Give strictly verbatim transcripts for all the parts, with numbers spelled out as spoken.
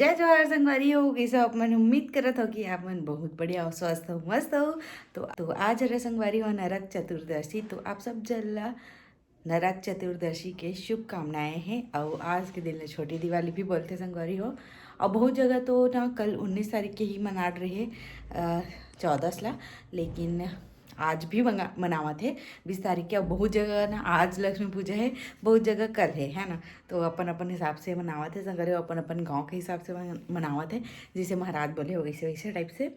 जय जोहार संगवारी हो, कइसे हो आप मन? उम्मीद करत हो कि आप मन बहुत बढ़िया हो, स्वस्थ हो, मस्त हो। तो, तो आज हरे संगवारी हो नरक चतुर्दशी, तो आप सब जन ला नरक चतुर्दशी के शुभकामनाएं हैं। और आज के दिन ला छोटी दिवाली भी बोलथे संगवारी हो। और बहुत जगह तो ना कल उन्नीस तारीख के ही मनात रहे, अ, चौदस ला, लेकिन आज भी मंगा-, मनावत हे बीस तारीख के। और बहुत जगह ना आज लक्ष्मी पूजा है, बहुत जगह कल है, है ना? तो अपन अपन हिसाब से मनावत हे संगवारी हो, अपन अपन गांव के हिसाब से मन-, मनावत हे, जैसे महाराज बोले वैसे वैसे टाइप से।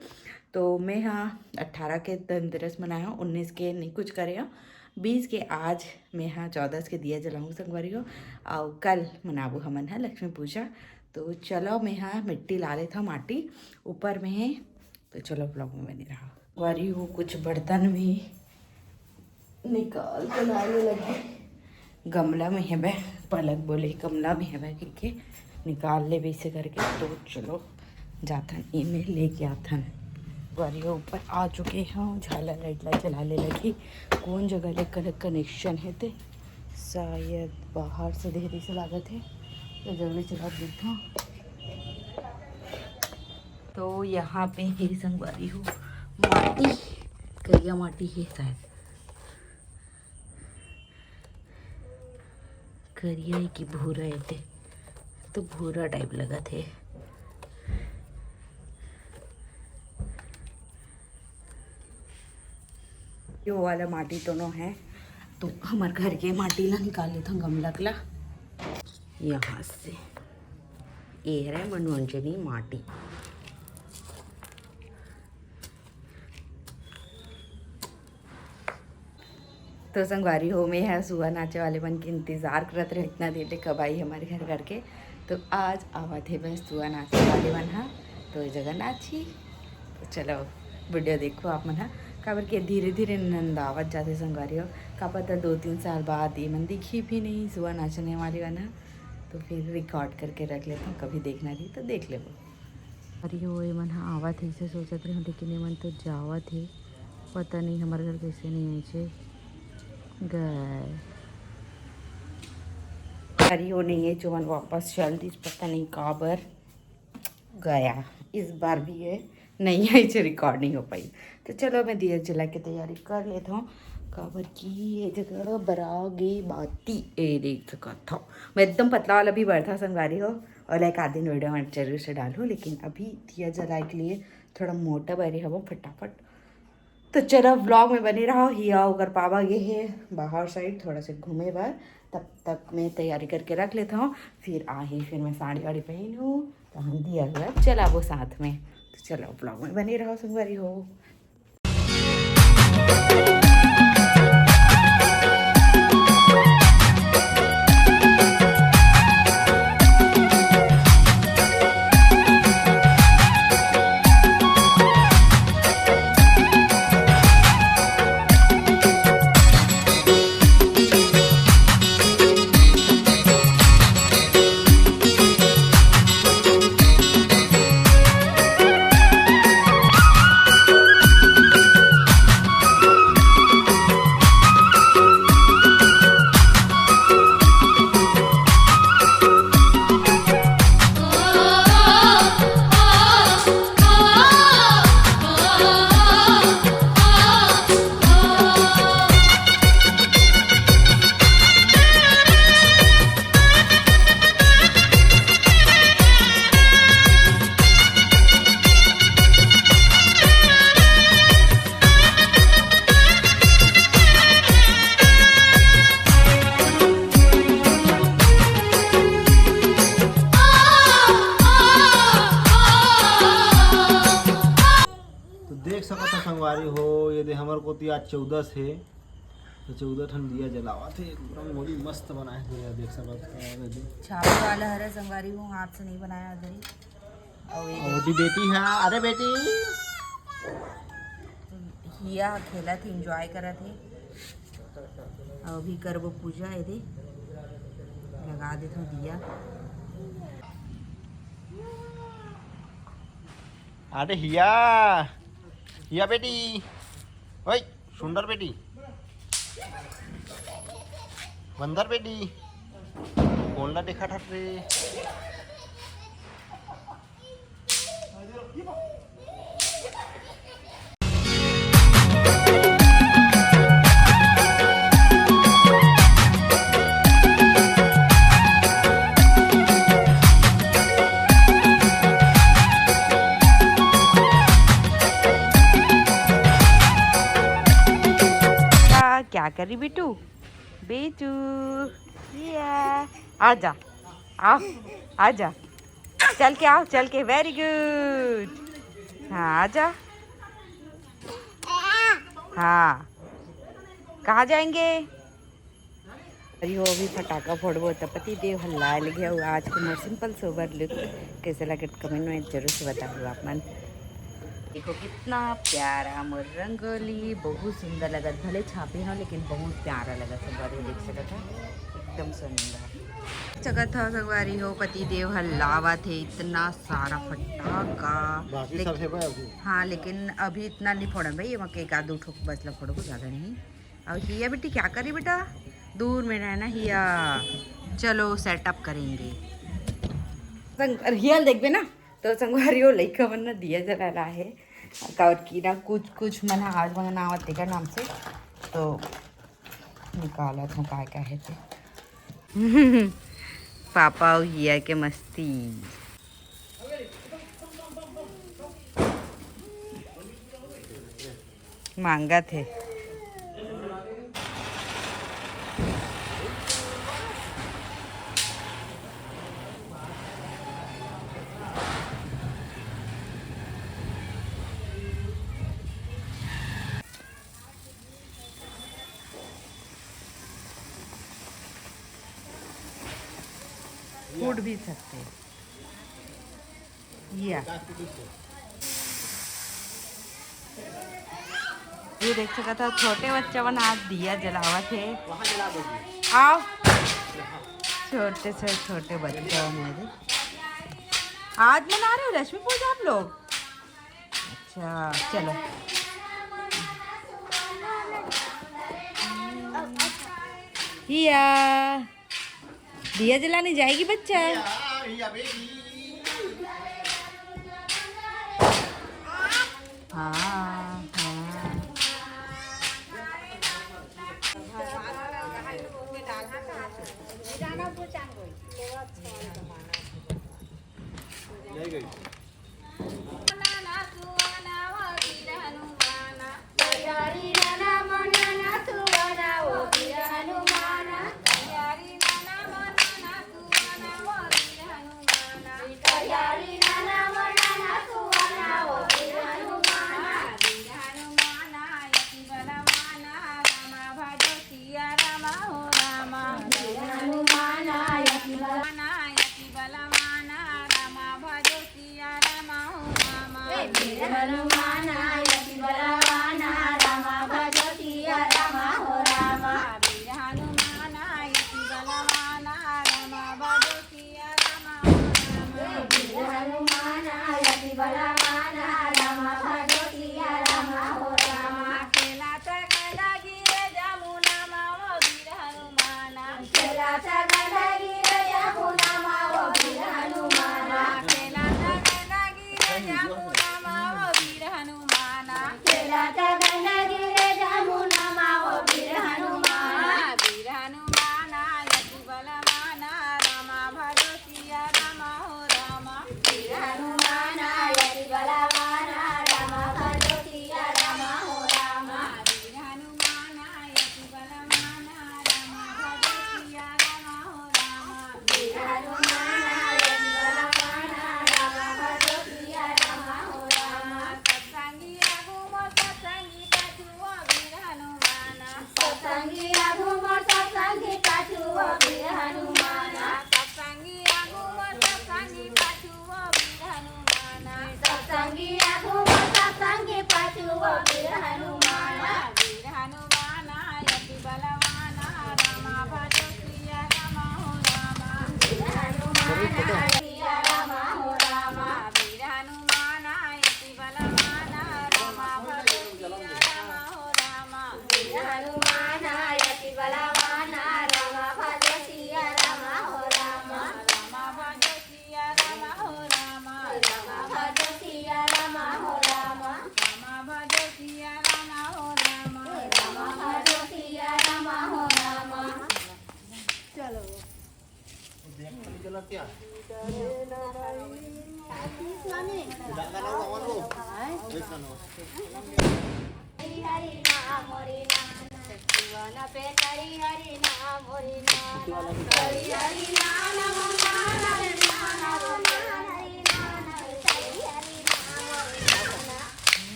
तो मैं हाँ अट्ठारह के धनतेरस मनाया हूँ, उन्नीस के नहीं कुछ करे हूँ, बीस के आज मैं हाँ चौदस के दिया जलाऊँ संगवारी हो, और कल मनाबू हमन हा लक्ष्मी पूजा। तो चलो मैं हाँ मिट्टी ला लेता हूँ, माटी ऊपर में है। तो चलो vlog में बने रहा। संगवारी हो कुछ बर्तन भी निकाल के लाने लगी। गमला में हेबे, पलक बोले गमला में हेबे करके निकाल ले वैसे करके। तो चलो जाथन एमे लेके आथन। संगवारी हो ऊपर आ चुके हैं, झालर लाइट ला जला ले लगी। कौन जगह ले कनेक्शन है ते शायद बाहर से देरी से लागत है, तो जल्दी चला देता। तो यहाँ पे हे संगवारी हो माटी, करिया माटी हे शायद, करिया है कि भूरा है ते, तो भूरा टाइप लगत हे। यो वाला माटी तो नो है, तो हमर घर के माटी ला निकाल लेथन गमला ला। यहाँ से ए हरे मनोरंजनी माटी। तो संगवारी हो, मैं ह सुआ नाचे वाले मन के इंतजार करत रहे इतना देर ले, कब आई हमारे घर करके। तो आज आवत हे बस सुआ नाचे वाले मन ह, तो ए जगह नाची। तो चलो वीडियो देखो आप मन ह, काबर के धीरे धीरे नंदावत जाथे संगवारी हो। का पता दो तीन साल बाद ये मन दिखी भी नहीं सुआ नाचने वाले मन ह, तो फिर रिकॉर्ड करके रख लेता हूँ, कभी देखना रही तो देख लेबो। अरे हो, ये मन ह आवत हे, इसे सोचत रहे, लेकिन ये मन तो जावत हे। पता नहीं हमारे घर कैसे नहीं आइसे गए। अरे हो नहीं है, जो मन वापस चल दिस, पता नहीं काबर गया। इस बार भी ये नहीं आइसे, रिकॉर्ड नहीं हो पाई। तो चलो मैं दिया जला के तैयारी कर लेता हूँ, काबर की ये जगह बरा गे बाती। ए देख सकत हो, मैं एकदम पतला वाला भी बरथा संगवारी हो, और एक आध दिन वीडियो में जरूर से डालूँ, लेकिन अभी दिया जलाए के लिए थोड़ा मोटा बरे हवो फटाफट। तो चलो vlog में बने रहो। हिया ओकर पापा गे हे बाहर साइड थोड़ा से घूमे बर, तब तक मैं तैयारी करके रख लेता हूँ, फिर आही, फिर मैं साड़ी वाड़ी पहनूँ तो हम दिया हुआ चलाबो साथ में। तो चलो vlog में बने रहो संगवारी हो। तो देख सकत हो संगवारी हो, ये दे हमर कोती आज चौदस हे, तो चौदह ठन दिया जलावत हे, रंगोली मस्त बनाए हे, देख सकत हो। छापे वाला हरे संगवारी हो, हाथ से नहीं बनाया दरी। और ये और भी बेटी है, अरे बेटी। हिया खेलत हे, एंजॉय करत हे। अउ अभी करबो पूजा, एदे लगा देथव दिया। अरे हिया, हिया बेटी, ओए सुंदर बेटी, बंदर बेटी, कोन ला देखत हस रे? अरे बिटू, बिटू, या, आजा, आओ, आजा, चल के आओ, चल के, very good। हाँ, आजा। हाँ, कहाँ जाएंगे? अरे हो, अभी फटाका फोड़बो त पति देव हल्ला लगे। अउ आज के मोर simple सोबर look कैसे लगे, comment में जरूर से बताओ आप मन। देखो कितना प्यारा मोर रंगोली, बहुत सुंदर लगत, भले छापे हो लेकिन बहुत प्यारा लगत है, बड़े देख सकत हो, एकदम सुंदर। सकत हो संगवारी हो, पति देव ह लावत हे इतना सारा फटाका। बाकी देख- सब हे भाई अभी। हाँ, लेकिन अभी इतना नहीं फोड़न भाई, ये एक आध दो ठोक बस ला फोड़बो, ज्यादा नहीं। और हिया बेटी क्या करी बेटा, दूर में रहना हिया। चलो setup करेंगे। संग-, अरे हिया ल देखबे ना, तो संगवारी हो लइका मन ना दिया जला ला हे। काबर कि ना कुछ, कुछ मन ह आज मंगना आवत तेकर नाम से, तो निकालत हूँ काय का हे ते। पापा अउ हिया के मस्ती। मांगत हे। फूट भी सकते हैं। या। ये देख सकत हो, छोटे बच्चा मन आज दिया जलावत हे। आओ, छोटे से छोटे बच्चा मन हे। आज मना रहे हो लक्ष्मी पूजा आप लोग? अच्छा, चलो। हिया। दिया जलाने जाएगी बच्चा। हाँ, हाँ।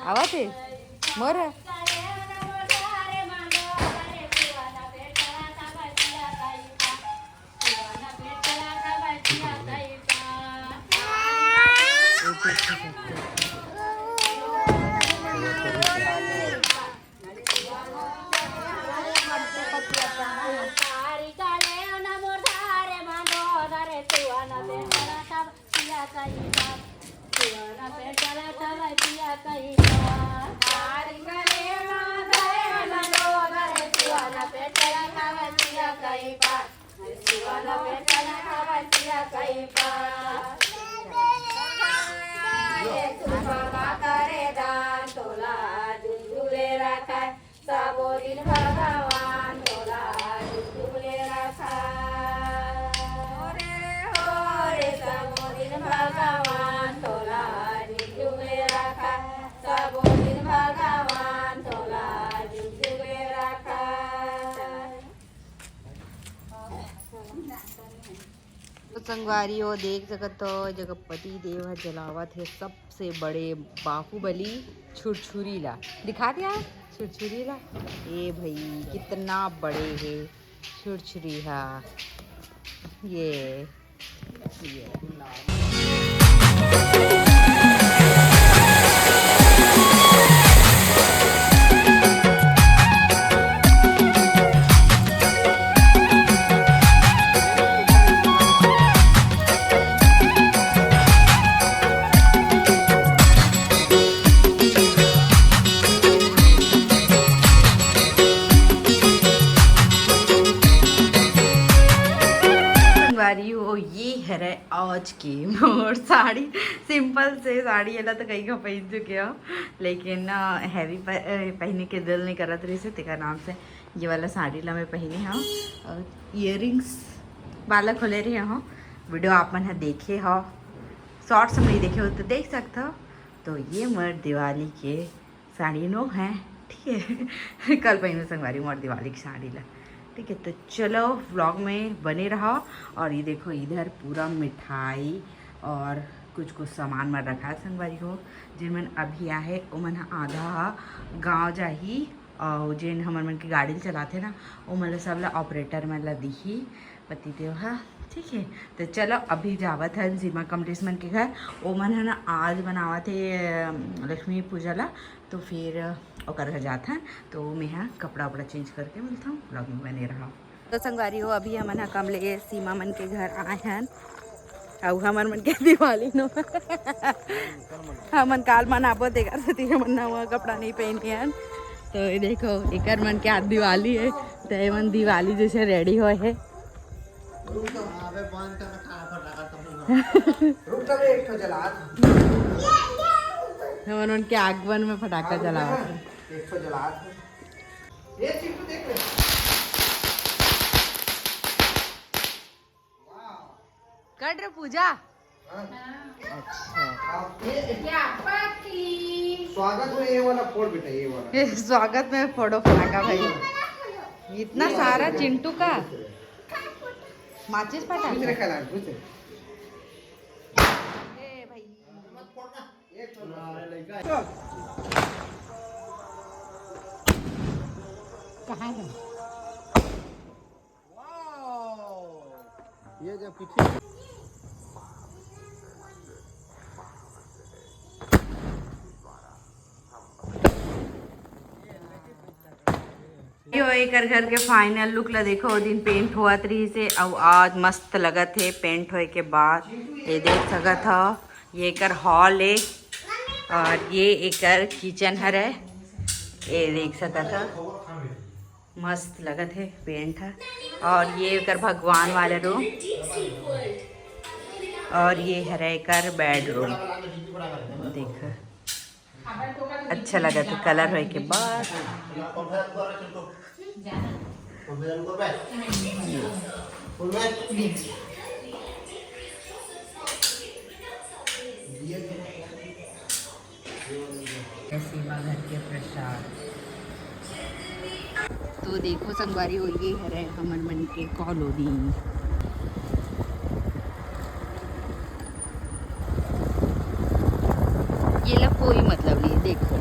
आवत हे मोर। तो संगवारी हो, देख सकत हो, जगह पति देव ह जलावत हे सबसे बड़े बाहुबली छुरछुरी ला। दिखा दिया छुरछुरी ला। ए भाई, कितना बड़े हे छुरछुरी हा। ये, ये। संगवारी हो, ये हरे आज के मोर साड़ी। सिंपल से साड़ी एला तो कई का पहन चुके हो, लेकिन ना हैवी प-, अ, पहने के दिल नहीं करत रहिस हे, तेकर नाम से ये वाला साड़ी ला मैं पहने हव। और ईयरिंग्स वाला खोले रहे हव, वीडियो आप मन ह देखे हव, शॉर्ट्स में नहीं देखे हो तो देख सकते हो। तो ये मोर दिवाली के साड़ी नो है, ठीक है। कल पहनू संगवारी मोर दिवाली की साड़ी ला, ठीक है। तो चलो, व्लॉग में बने रहो। और ये देखो, इधर पूरा मिठाई और कुछ कुछ सामान मन रखा है संगवारी हो। जिन मन अभी आहे, ओमन ह आधा गांव जाही, और जिन हमर मन के गाड़ी ल चलाथे ना, ओमन ला सब ला ऑपरेटर मन ला दिही। पतिदेव ह, ठीक है। तो चलो, अभी जावत हन सीमा कमलेश मन के घर। ओमन ह ना आज बनावत हे, अम, लक्ष्मी पूजा ला, तो फिर ओकर घर जात हन। तो मैं ह कपड़ा उपड़ा चेंज करके मिलत हूँ, व्लॉग में बने रहा। तो संगवारी हो, अभी हमन ह कमलेश सीमा मन के घर आए हन, अउ हमर मन के दिवाली नो हमन काल मनाबो, तेकर सेती हमन नवा कपड़ा नहीं पहने हन। तो ये देखो, एकर मन के आज दिवाली है, तो ये मन दिवाली जैसे रेडी होए है। रुक तो, अबे बंद कर, फटाफट लगा तो। रुक तो बे, एक ठो जलात। हमन उनके आगमन में फटाका जलावत हन। एक ठो जलात। ये चिंटू देख ले। वाह। कट रे पूजा। हाँ। अच्छा। आप ये स्वागत में ये वाला फोड़ बेटा, ये वाला। ये स्वागत में फोड़ो फटाका भाई। इतना सारा चिंटू का। माचिस पटाखा। कुछ रखा लाल, कुछ। ए भाई। कहाँ है? ये जो पीछे यो एकर घर के फाइनल लुक ला देखो, ओ दिन पेंट होवत रहिस हे, अउ आज मस्त लगत हे पेंट होए के बाद। ये देख सकत हव, ये एकर हॉल ए, और ये एकर किचन हरे। ये देख सकत हव, मस्त लगत हे पेंट ह। और ये एकर भगवान वाला रूम, और ये हरे एकर बेडरूम, देख, अच्छा लगत हे कलर होय के बाद। सेवा घर के प्रसाद। तो देखो संगवारी हो, ये हरे हमर मन के कॉलोनी। ये ला कोई मतलब नहीं, देखो।